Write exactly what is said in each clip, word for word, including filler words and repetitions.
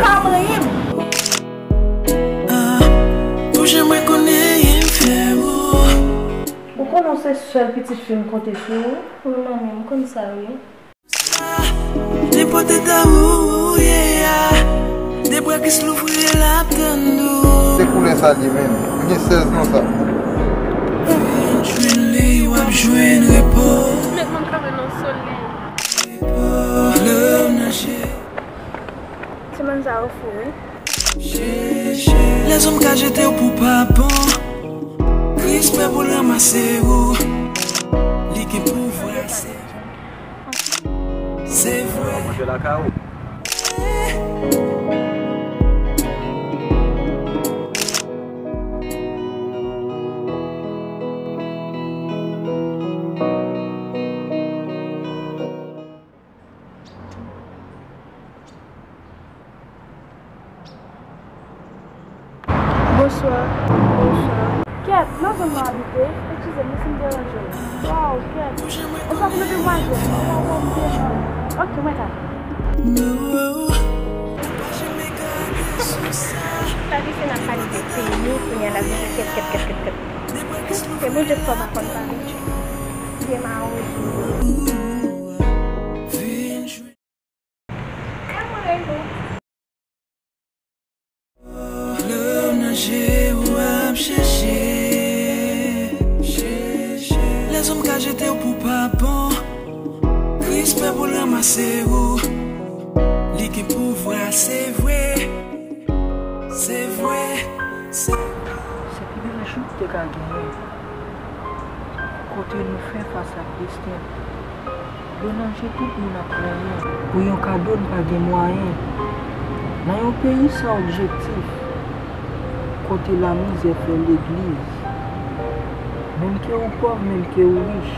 Pa manyen m. Ou janm rekonnen fè ou. Ou konnen w se sèl pitit fi m konte sou ou? Wi, manmi, m konn sa, wi. Nenpòt eta ou ye a, de bra Kris louvri l ap tann ou. Se koulè sa l ye menm. Li gen sèz non sa. Vin jwenn li, w ap jwenn repo. Met mwen kanpe nan soli. Love naje. Timoun sa yo fou, wi. Lèzòm ka jete w pou pa bon. Kris pè pou l ranmase ou. Li gen pouvwa, se, se vre. Manje lakay ou. Bonswa. Bonswa. Kèt, nan zòn mwen abite. Eskize m, si m deranje w. Waw, kèt. Ou pa vle demwazèl? Waw, waw, m devan. Ok, mwen la. Sa di se nan kalite peyi, kounye a la vin kèt, kèt, kèt, kèt, kèt. Se Bondye k fè w pa konn pale. Vye mawon. Love nan je w ap chèche. Lèzòm ka jete w pou pa bon. Kris pè pou l ranmase w. Li gen pouvwa, se vre. Se vre. Se Se pi bèl jou w te ka genyen. Kote nou fè fas ak desten. Dlo nan je tout moun ap plenyen. Pou yon kado n pa gen mwayen. Nan yon peyi san objektif. Kote lamizè fè legliz. Menm ke ou pòv, menm ke ou rich.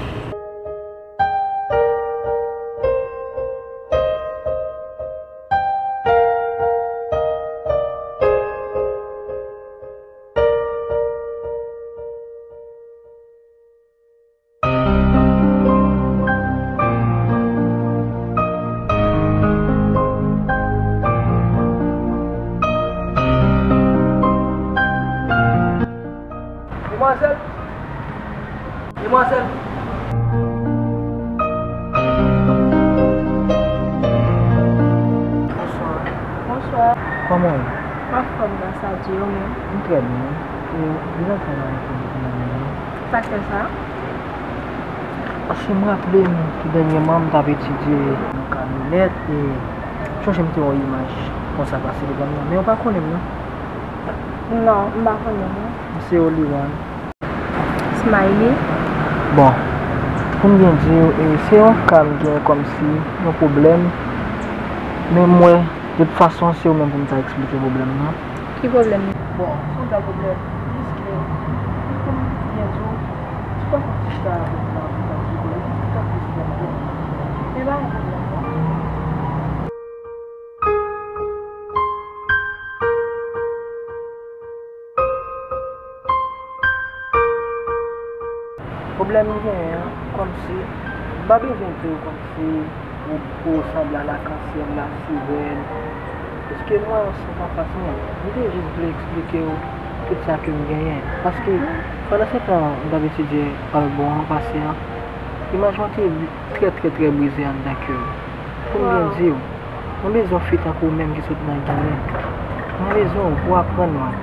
Demwazèl, Demwazèl. Bonswa. Bonswa. Kòman w ye? M anfòm, gras a Dye, ou menm? M trè byen. E, vin anfòm avèk ou, ou menm, non? Sa k fè sa? Paske m raple m tou dènyèman, m t ap etidye nan kamyonèt, e m sonje m te wè yon imaj konsa pase devan m nan. Men ou pa konnen m, non? Non, m pa konnen, non. M se Oliwan. Smiley. Bon, pou m byen di w, e, se yon ka m gen kòmsi yon pwoblèm, men m wè, de tout fason, se ou menm pou m ta eksplike pwoblèm nan. Ki pwoblèm? Bon, se yon bèl pwoblèm, piske, pou m byen di w, si w pa konn chita avèk mwen pou ta di w, li plis pwoblèm. Men pa yon pwoblèm, non. Pwoblèm m genyen an, kòmsi, m pa bezwen di w kòmsi ou, ou sanble a lakansyèl, lasirèn, piske m wè w senp anfas mwen. M te jis vle eksplike w tout sa ke m genyen. Paske, pandan se tan m t ap etidye Albon an pase an, imaj mwen te trè, trè, trè brize anndan kè m. Pou m byen di w, mwen bezwen yon fi tankou w menm ki sot nan Ginen. Mwen bezwen w pou w aprann mwen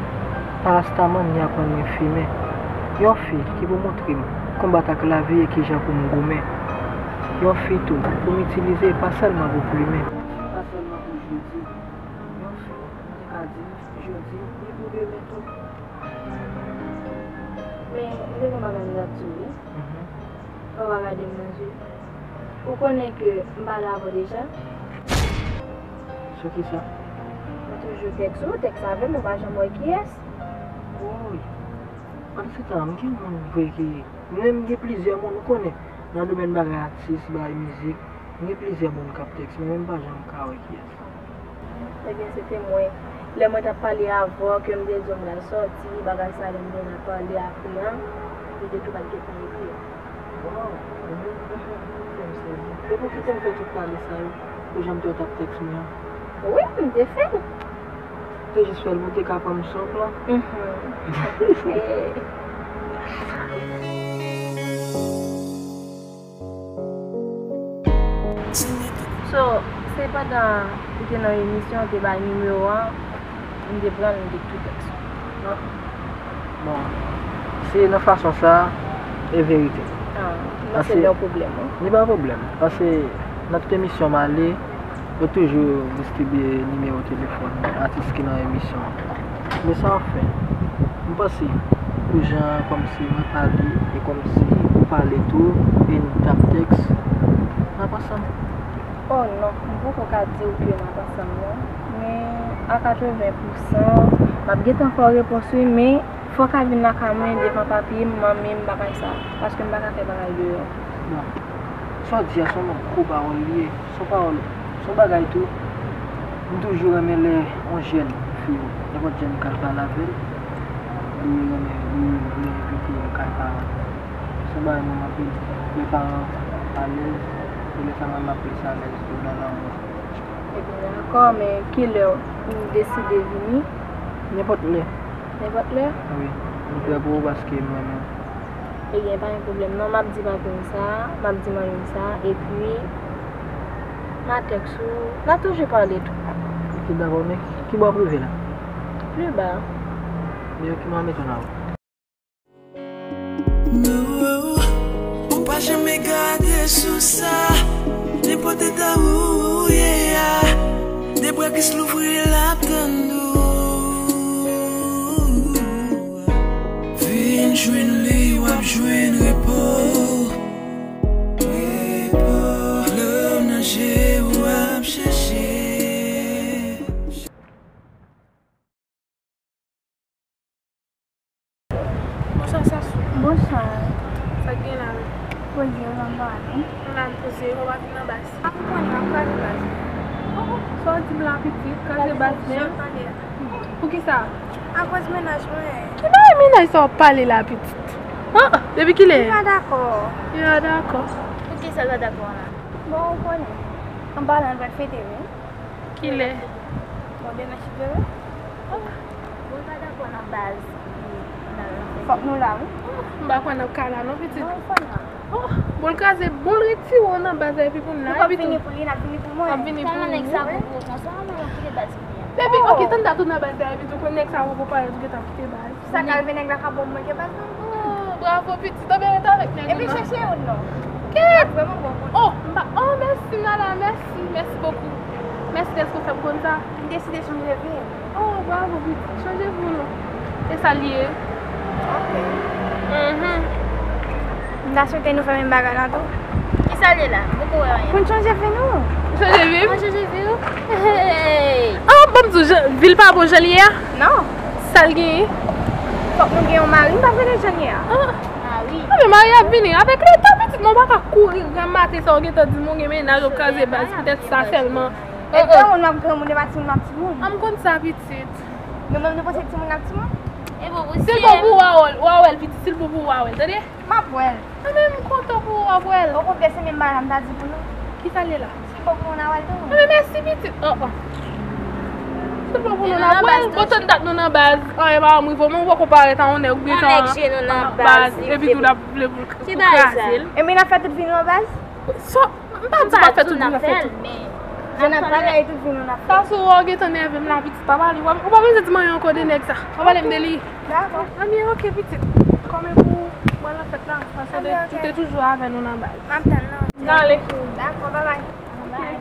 parastaman ni aprann mwen fimen. Yon fi ki pou montre m konbat ak lavi e kijan pou m goumen. Yon fi tou pou m itilize, pa sèlman pou plimen. Pa sèlman pou jodi. Yon fi, m te ka di, jodi, ni pou demen tou. Men, m gen yon bagay m t ap di w, wi. Fò w pa gade m nan je. Ou konnen ke m pale avè w deja? Sou kisa? Mwen toujou tèks ou, tèks avè m, ou pa janm wè kiyès. Woy! Pandan se tan, m gen moun vre ki, mwen menm m gen plizyè moun, ou konnen, nan domèn bagay atis, bagay mizik, m gen plizyè moun k ap tèks mwen, men m pa janm ka wè kiyès. Ebyen, se te mwen. Lè mwen t ap pale avè w, ke m te di w m pral sòti, bagay sa, lè m te la pale apre an, li te tou pa t gentan ekri. Waw, ebyen, ou fè m sezi. Depi w kite m fè tout pale sa yo, ou janm te w t ap tèks mwen an? Wi, m te fè l. Te jis fè l pou te ka pran m sou plan. Mhm. So, se pandan ou te nan emisyon, ou te bay nimewo a, m te pran l, m te tou tèks ou. Bon, se nan fason sa, e verite. Ah, m panse gen yon pwoblèm, wi. Li pa pwoblèm, paske nan tout emisyon m ale, yo toujou distribye nimewo telefòn atis ki nan emisyon an. Men sa w ap fè, m panse, pou jan kòmsi mwen pale, e kòmsi ou pale tou, e n t ap tèks, n ap ansanm. Oh non, m poko ka di w ke n ap ansanm non. Men a katreven pousan, m ap gentan fè w repons wi, men fò w ka vin lakay mwen devan papye m, manmi m, bagay sa. Paske m pa ka fè bagay deyò. Bon, sa w di a se yon gwo pawòl li ye. Se yon pawòl, se yon bagay tou. M toujou renmen lè yon jèn fi, nenpòt jèn k al pale avè l, li renmen, li, li envite l kay paran l. Se yon bagay m renmen anpil. Lè paran alèz, e lè sa m renmen anpil se alèz tou nan lanmou. Ebyen, dakò, men kilè ou deside vini? Nenpòt lè. Nenpòt lè? Wi, m prè pou ou paske m renmen w. Ebyen, pa gen pwoblèm non, m ap di papi m sa, m ap di manmi m sa, epi m a tèks ou, n a toujou pale tou. Ok, dakò, men ki bò w ap rive la? Pli ba. Men ok, m a mete w nan wout. No, ou pa janm egare sou sa. Nenpòt eta ou ye a, de bra Kris louvri l ap tann ou. Vin jwenn li, w ap jwenn repo. Repo. Love nan je w ap chèche. Bonswa, Sasou. Bonswa. Sa k gen la menm? Poze w nan bal, wi. M la m poze, ou pa vin nan baz. M ap pran nan kraze baz. Oh, sa w di m la pitit, kraze baz menm? Poukisa? Akoz mennaj mwen. Ki bagay mennaj sa w ap pale la pitit? Ah, depi kilè? Li pa dakò. Li pa dakò. Poukisa l pa dakò la? Bon, ou konnen. Anba la, nou pral fete, wi. Kilè? Bon, demen si Dye vle. Bon, pa dakò nan baz. Fòk nou la, wi. M pa kwè n ap ka la non, pitit. Non, fò n la. Oh, bon, l kraze, bon, l retire w nan baz la epi pou n la, epi tou. N ap vini pou li, n ap vini pou mwen. W ap vini pou li. Nèg sa poko konsa, mwen ap kite baz kounye a. Depi, ok, tann dat ou nan baz la epi tou, kon nèg sa poko parèt ou gentan kite baz. Sa ka rive nèg la ka ba w manke baz nan. Oh, bravo, pitit. Anben, ret avèk nèg ou nan. Epi chèche youn non. Kèt! Vrèman bon moun. Oh, m pa, oh, mèsi, Nala, mèsi, mèsi bokou. Mèsi dèske w fè m konn sa. M deside chanje vi m. Oh, bravo, pitit. Chanje vi w non. E sa l ye. Ok. Mhm. M ta swete nou fè menm bagay la tou. Kisa l ye la? M poko wè anyen. Pou n chanje vi nou. Chanje vi m? Mwen chanje vi w? Hey! Ah, ban m di w, jan, vi l pa bon jan l ye a? Non. Sa l genyen? Fòk nou gen yon mari, m p ap rete jan l ye a. Ah. Mari. Ah, men mari ap vini avèk letan, pitit, men w pa ka kouri granmaten sa w gentan di m ou gen mennaj, w ap kraze baz poutèt sa sèlman. E granmoun m ap granmoun, e pa timoun m ap timoun. Ah, m konn sa, pitit. Nou menm nou panse timoun n ap timoun? E bon, si l bon pou w, w a wè l, w a wè l, pitit, si l bon pou w, w a wè l, tande? M ap wè l. Mwen menm m kontan pou w, w ap wè l. Okontrè, se menm bagay la m ta di pou nou. Kisa l ye la? Si l bon pou nou, n a wè l tou. Mwen menm mèsi, pitit. Oh, oh. Si l bon pou nou, n ap wè l. Bon, tann dat nou nan baz. Anyen pa janm rive w, men w poko parèt a yon nèg ou gentan an baz, epi tou l ap vle pou l kraze l. Ebyen, n ap fè tout vi nou an baz? So, M pa di pa fè tout vi n ap fè tout. Jan n ap pale a, e tout vi nou n ap fè. Sa sou wè w gentan nève m la, pitit, pa pale. Ou pa, ou pa bezwen di m anyen ankò de nèg sa. Pa pale m de li. Dakò. Anben, ok, pitit. Kòm e pou mwen nan fèt la, paske ou te toujou avè nou nan baz. M ap tann nan. N ale. Dakò, babay. Babay.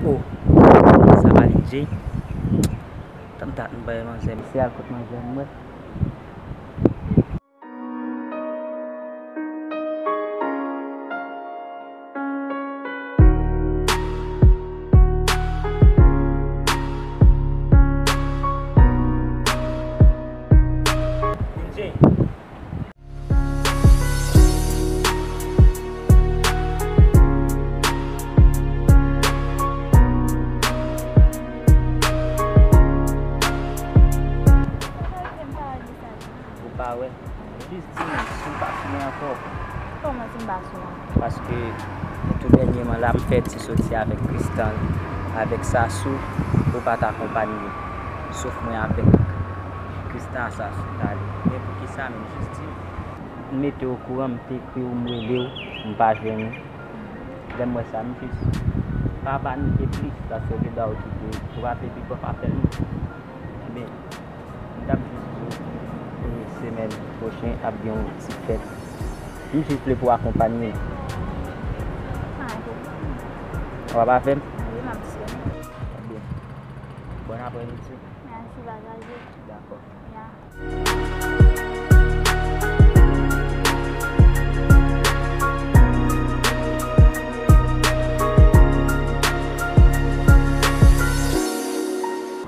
Oh, sa pa vin Jay. Tann dat m pa wè manzè. Se al kot manzè m wè. A wè. Jis di m si w pa sou mwen ankò. Kòman si m pa sou mwen? Paske tou dènyèman la, m fè ti soti avèk Kristan, avèk Sasou, ou pa t akonpanye m. Sof mwen avèk Kristan a Sasou t ale. Men poukisa menm? Jis di m. M mete w okouran, m te ekri w, m rele w, m pa jwenn ou. Lè m wè sa, m jis pa panike plis, paske w te ba w kite, w pa te pi pòf apèl mwen. Men, m t ap jis di w, e, semèn pwochen ap gen yon ti fèt. M jis vle pou w akonpanye m. W ap avè m? Wi, m ap swiv. Byen. Bòn aprèmidi. Mèsi, pataje. Dakò. Ya.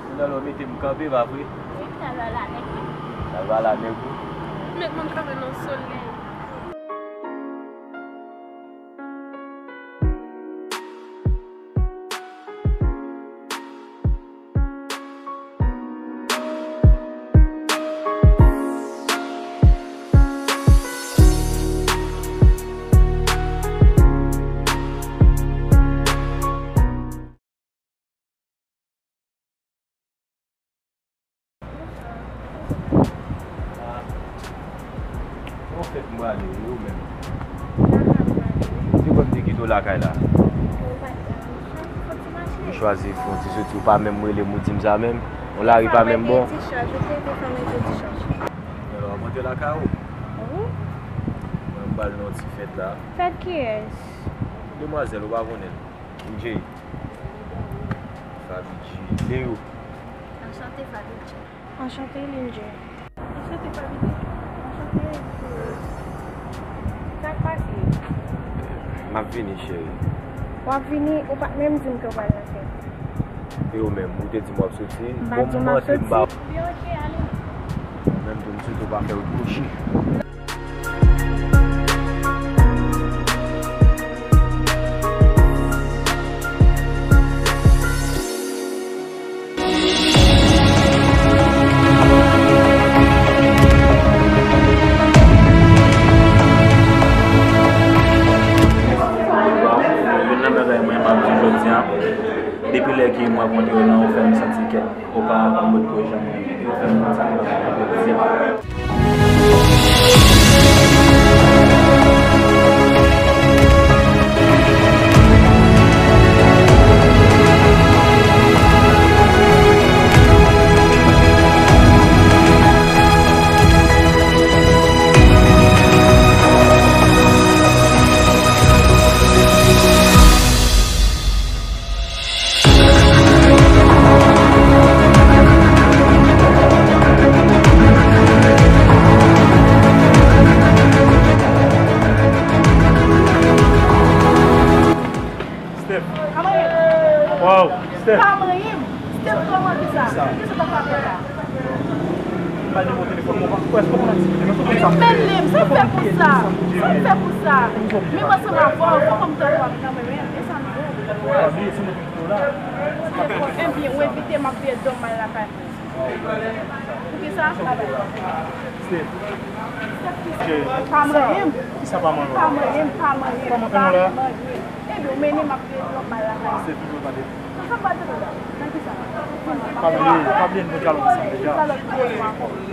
Kounye a la w mete m kanpe, pa vre? Wi, m t al ba la nèg wi. T al ba la nèg wi. Met mwen kanpe nan solèy. Anfèt, m prale, e ou menm? Ou te kwè m te kite w lakay la? Ou chwazi fè yon ti soti, ou pa menm rele m, ou di m sa menm? Yon lari pa menm bon? Alò, w ap antre lakay ou? Wi. Mwen, m pral nan yon ti fèt la. Fèt kiyès? Demwazèl, ou pa konnen l. Lin J. Faby G. Leo. Anchante, Faby G. Anchante, Lin J. Anchante, Faby G. Anchante, Leo. Sa k pase? M ap vini, cheri. W ap vini, ou pa t menm di m ke w pral nan fèt. E ou menm, ou te di m w ap soti. M pa di w m ap soti. Bon, m antre, m pa. Byen, ok, ale. Ou menm tou, m swete w pa fè wout kwochi. Youn nan bagay mwen renmen jodi a, depi lè ke mwen rankontre w lan, ou fè m santi kèk. Oparavan, m potko janm renmen. Yo fè m konn sa m ap fè jodi a. Steph. Waw, Steph. Pa manyen m. Steph, kòman ki sa? Ki sa w t ap fè la? M pa depo telefòn mwen, ou pa kwè, èske w konn aktivite? Èske w konn sa m vle? Men Lem, sa w fè pou sa? Sa w fè pou sa? Men m ansanm avè w, fò m tankou w ap nan mwen menm, e sa m vle. Ou pa bliye, se mwen ki kite w la. Ebyen, ou envite m ap veye dòm al lakay mwen. Poukisa? Babay. Steph. Steph, ki sa? Pa manyen m. Ki sa pa manyen w? Pa manyen m, pa manyen m, pa manyen m. Ebyen, ou mennen m ap veye dòm al lakay mwen. Steph, toujou pa de. Sa m pa tande la? Nan ki sa? Pa bliye, pa bliye n pran dyalòg ansanm deja.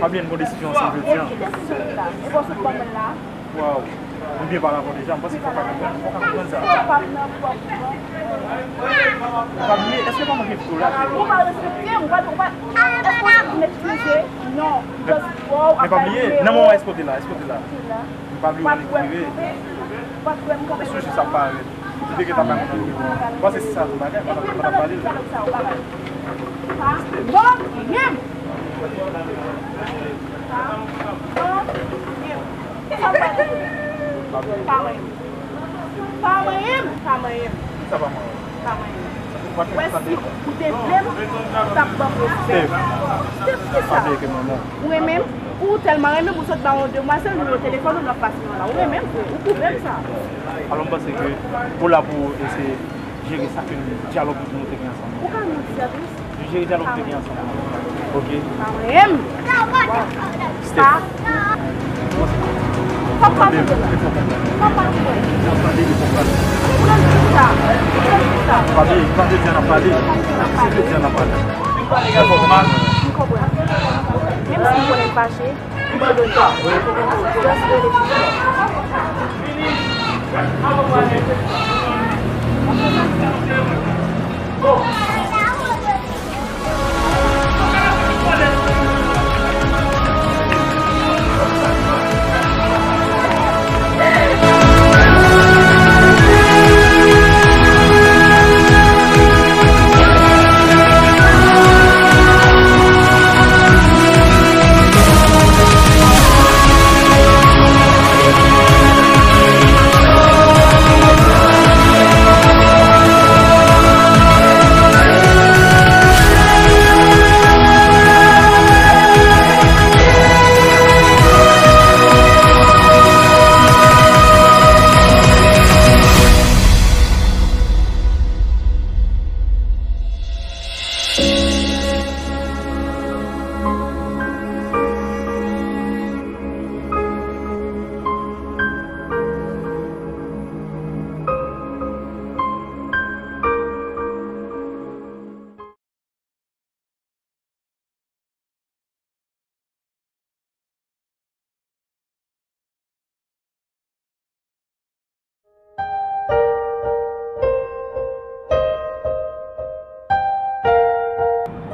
Pa bliye n pran desizyon ansanm jodi a. Ki desizyon ki la? E pa w sot ban mwen la? Waw. Nou byen pale avè w deja, m panse fò w ka konprann, fò w ka konprann sa. Ou pa nan pwòp non. Pa bliye, èske pa manke pito la? Ou pa respekte m, ou pa, ou pa, èske w metrize? Non. Just, wow, men pa bliye, nan moman èske w te la, èske w te la? M pa bliye w annik rive. Ou pa kwè m kanpe. Sou jis ap parèt. Ou te gentan bay mwen nan nimewo an. Ou panse se sa tou bagay, m pa t ap, m pa t ap pale l. Pa manyen m. Pa manyen m. Sa w pale? Pa manyen m. Pa manyen m. Pa manyen m. Sa pa manyen w? Pa manyen m. Ou wè si ou te vle m, ou t ap ban m respè. Steph. Steph, ki sa? Pa bliye ke manman. Ou renmen m? Ou tèlman renmen m, ou sot ba yon demwazèl nimewo telefòn ou nan fas mwen la. Ou renmen m vre, ou pwouve m sa. Alò, m panse ke ou la pou eseye jere sa ke nou, dyalòg nou te gen ansanm. Ou ka rend mwen ti sèvis? Jere dyalòg nou te gen ansanm. Ok? Pa renmen m. Steph. Fòk pa touye la. Fòk pa touye. Ou nan di sa. Ou nan di sa. Pa vle, pa vle di an ap pale. Se vle di an ap pale. M konprann. Menm si m konnen m fache, m padone. Just rele fini.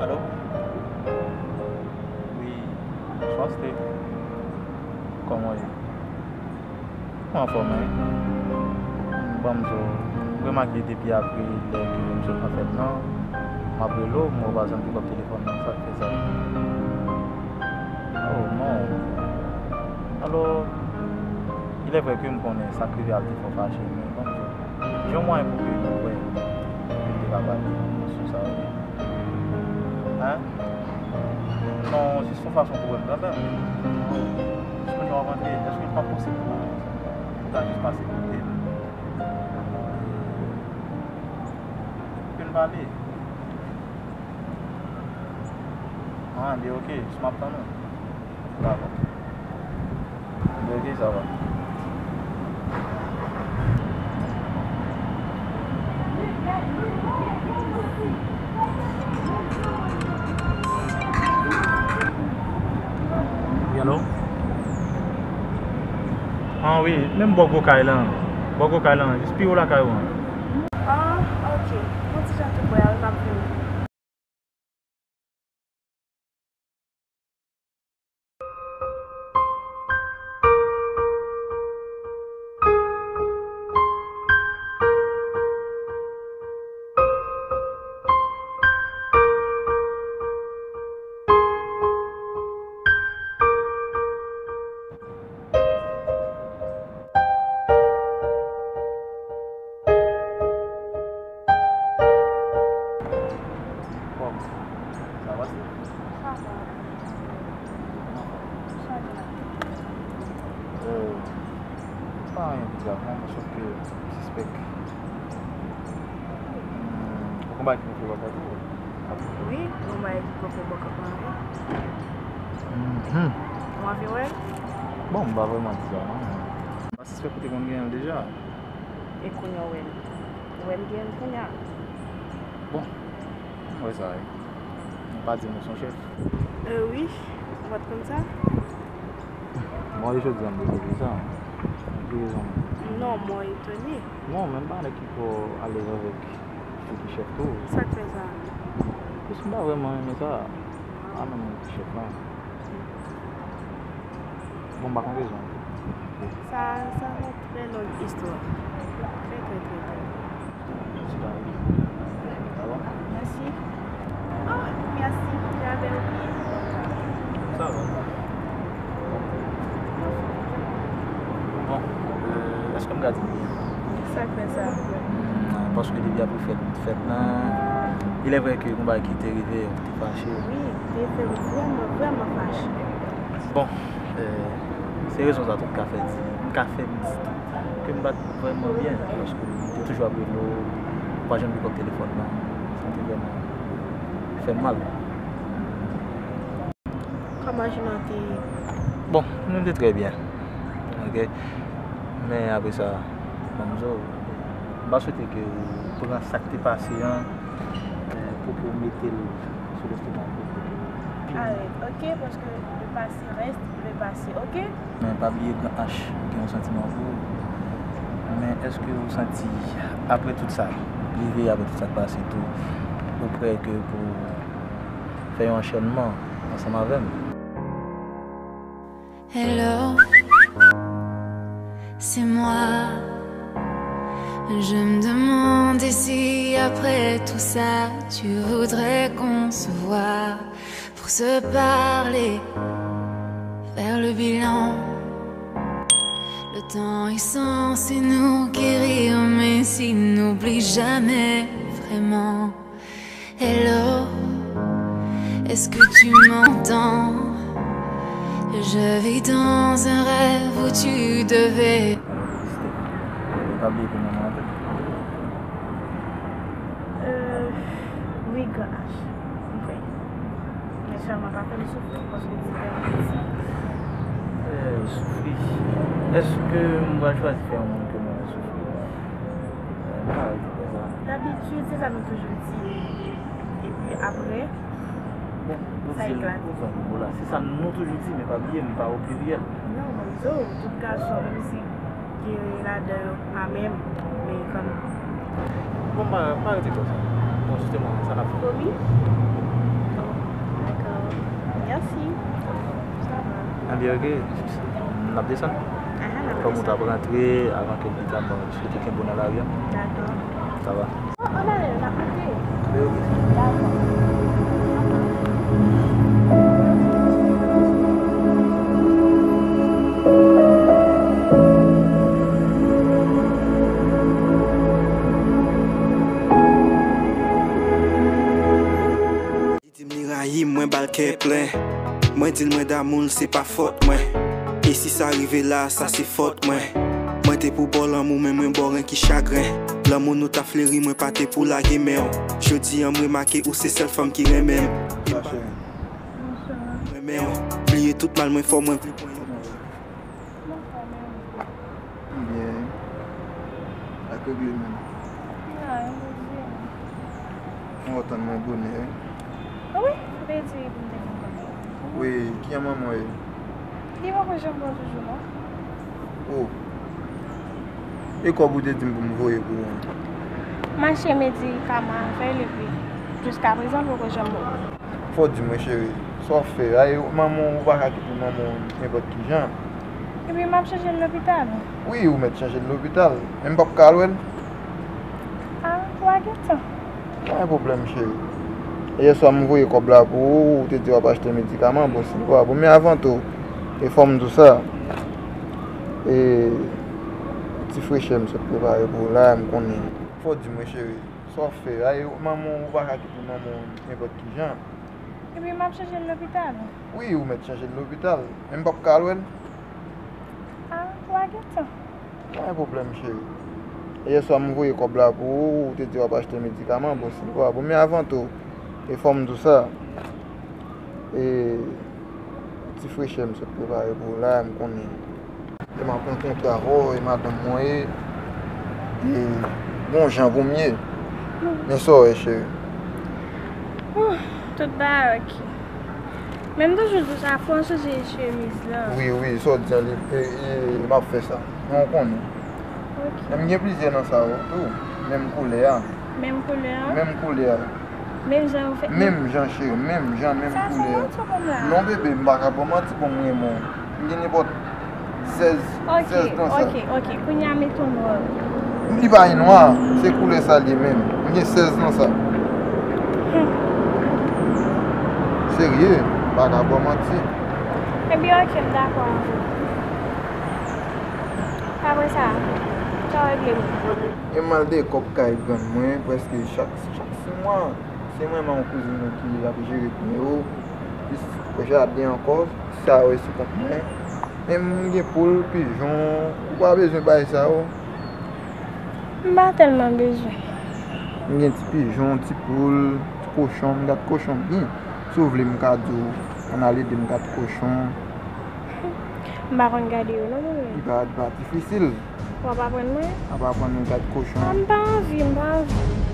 Alo? Wi, bonswa, Steve. Kòman w ye? Mwen anfòm, wi. Bon, m di w, m remake depi apre lè ke m sot nan fèt lan, m ap rele w, m wè w pa janm pikòp telefòn nan, sa k fè sa? Oh, non. Alò, il est vrai ke m konnen sa k rive a te fè w fache, men bon, jan mwayen pou ke nou wè, ke n te ka pale sou sa, wi. Hein? Non, jis yon fason pou wè m kanmenm. Jis kounye a w ap antre, èske l p ap posib pou ou ta jis pase kote m? Pou ke n pale? Ah, li ok, jis m ap tann ou. Dakò. Li ok, sa va. Wi, alo? Ah, wi, menm bò gwo kay lan. Bò gwo kay lan, jis pi wo lakay ou an. Ah, ok. Yon ti jan tou prè, wi, m ap vini. Bon, sa va, Steve? Sa va. Kòman w fè? Sa va. Euh, pa anyen ki grav non, men sòf ke m sispèk. Hmm, ou konn bagay ki gonfle bò kòt ou? Wi, gon bagay ki gonfle bò kòt mwen, wi. Mhm. Ou anvi wè l? Bon, m pa vrèman di sa non. M pa sispèk ou te konn genyen l deja. E kounye a w wè l. Ou wè m gen l kounye a. Bon, m wè sa wi. M pa di m ou se yon chèf. Euh, wi, ou pa t konn sa? Bon, e jodi a m dekouvri sa. Pou ki rezon? Non, mwen etone. Non, men m pa nèg ki twò alèz avèk fi ki chèf tou. Sa k fè sa? Jis m pa vrèman renmen sa. Ah, non, non, chèf lan. Bon, m pa konn rezon. Sa, sa se yon trè long istwa. Trè, trè, trè, trè. Mèsi, David. Sa va? Mèsi. Ah, mèsi. Jan w ye? Sa va. Bon, euh, èske m ka di w byen? Sa k fè sa? Hmm, paske depi apre fèt, fèt lan, il est vrai que gon bagay ki te rive, ou te fache. Wi, te fè m vrèman, vrèman fache. Bon, euh, se rezon sa tou k ka fè di, k ka fè m di tou ke m pa t vrèman byen, paske m te toujou ap rele w, ou pa janm pikòp telefòn nan. Sa te vrèman fè m mal. Kòman jounen an te ye? Bon, nou te trè byen. Ok? Men apre sa, ban m di w, m pa swete ke w pran sa k te pase an, eh, pou ke w mete l sou lestomak ou, pou ke w pini. Arèt, ok, paske le passé reste le passé, ok? Men pa bliye Gran H gen yon santiman pou ou. Men èske w santi, apre tout sa, rive apre tout sa k pase tou, ou prè ke pou fè yon anchènman ansanm avè m? Hello, c'est moi. Je me demandais si après tout ça, tu voudrais qu'on se voie pour se parler, faire le bilan. Le temps est censé nous guérir, mais s'il n'oublie jamais vraiment. Hello, est-ce que tu m'entends? Je vis dans un rêve où tu devais. Pa bliye pou manman an. Euh, wi, Gran H. M kwè. Men sèlman pa fè m soufri, paske ti frè m piti. Eh, soufri? Èske m pral chwazi fè yon moun ke mwen soufri? Eh, m pa rete konsa. Dabitid, se sa nou toujou di. Epi apre, bon, nou sa di l eklate. Pou zanmi w la. Se sa nou toujou di, men pa bliye, m pa o pliryèl. Non, Bonzo, tout gason, menm si gen ladan yo pa menm, men kanmenm. Bon, pa, pa rete konsa. Bon, jisteman, sa n ap fè? Promi? Dakò. Mèsi. Sa va. Enben, ok. N ap desann. Aha, n ap desann. Kòm ou t ap rantre, avan ke l pita, bon, swete kenbe w nan lari a. Dakò. Sa va. Ann ale, n ap monte. Dakò. Li di m li rayi m, mwen ba l kè plen. Mwen di l mwen damou l, se pa fòt mwen. E si sa rive la, sa se fòt mwen. Mwen te pou ba w lanmou, men mwen ba w renki chagren. Lanmou nou t ap fleri, mwen pa te pou lage men w. Jodi an, m remake ou se sèl fanm ki renmen m. Mwen renmen w. Bliye tout mal mwen fè w, mwen vle pran yon. Kòman w fè menm? M byen. Sa k regle menm? Anyen, Bondye. Mwen tann mwen bonè. Wi, Bondye, pou m te konn konn. Wi, kijan manman w ye? Li poko janm bon toujou, non. Oh. E kòb ou te di m pou m voye pou ou an? M achte medikaman avè l epi jiskaprezan l poko janm bon. Fò w di mwen, cheri, sa w ap fè? Ay, manman w, ou pa ka kite manman w nenpòt ki jan. Epi m ap chanje l lopital. Wi, ou mèt chanje l lopital. Men m p ap ka al wè l. A, ou pa gen tan. Pa gen pwoblèm, cheri. Yè swa m voye kòb la pou ou, ou te di w ap achte medikaman, bon, si l pa bon, men avan tou, e fò m di w sa. E ti frechè m sot prepare pou ou la, m konnen. Fò w di mwen, cheri. Sa w ap fè? Ay, manman w, ou pa ka kite manman w nenpòt ki jan. Epi m ap chanje l lopital. Wi, ou mèt chanje l lopital. Men m p ap ka al wè l. A, ou pa gen tan. Pa gen pwoblèm, cheri. Yè swa m voye kòb la pou ou, ou te di w ap achte medikaman, bon, si l pa bon. Men avan tou, e fò m di w sa. E ti frechè m sot prepare pou ou la, m konnen. E m ap rankontre avè w, e madanm mwen ye, e bon jan pou m ye. Men sa w wè, cheri? Ouh, tout bagay oke. Men m toujou di w sa, fò w chanje chemiz lan. Wi, wi, sa w di an, li, e, e, m ap fè sa. Men w konnen. Oke. Men m gen plizyè nan sa yo tou. Menm koulè a. Menm koulè a? Menm koulè a. Menm jan yo fè. Menm jan, cheri, menm jan, menm koulè. Sa se manti w ban m la? Non, bebe, m pa ka ba w manti, bon, m renmen w. M gen nenpòt sèz, sèz nan sa. Oke, oke, oke. Kounye a mete w nwa. Li pa gen nwa, se koulè sa l ye menm. M gen sèz nan sa. Hmm. Serye, m pa ka ba w manti. Ebyen, oke, m dakò avè w. Apre sa, sa w regle menm? E m al de kòb kay grann mwen, prèske chak, chak sis mwa. Se mwen, men yon kouzin mwen ki ap jere pou yo. Plis jaden ankò, sa yo sou kont mwen. Men m gen poul, pijon, ou pa bezwen bagay sa yo? M pa tèlman bezwen. M gen ti pijon, ti poul, ti kochon, m gad kochon byen. Si w vle, m ka di w, ann al ede m gad kochon. M pa konn gade yo non, mwen menm. Li pa, li pa difisil. W ap aprann mwen? Ap aprann nou gad kochon. Ah, m pa anvi, m pa anvi.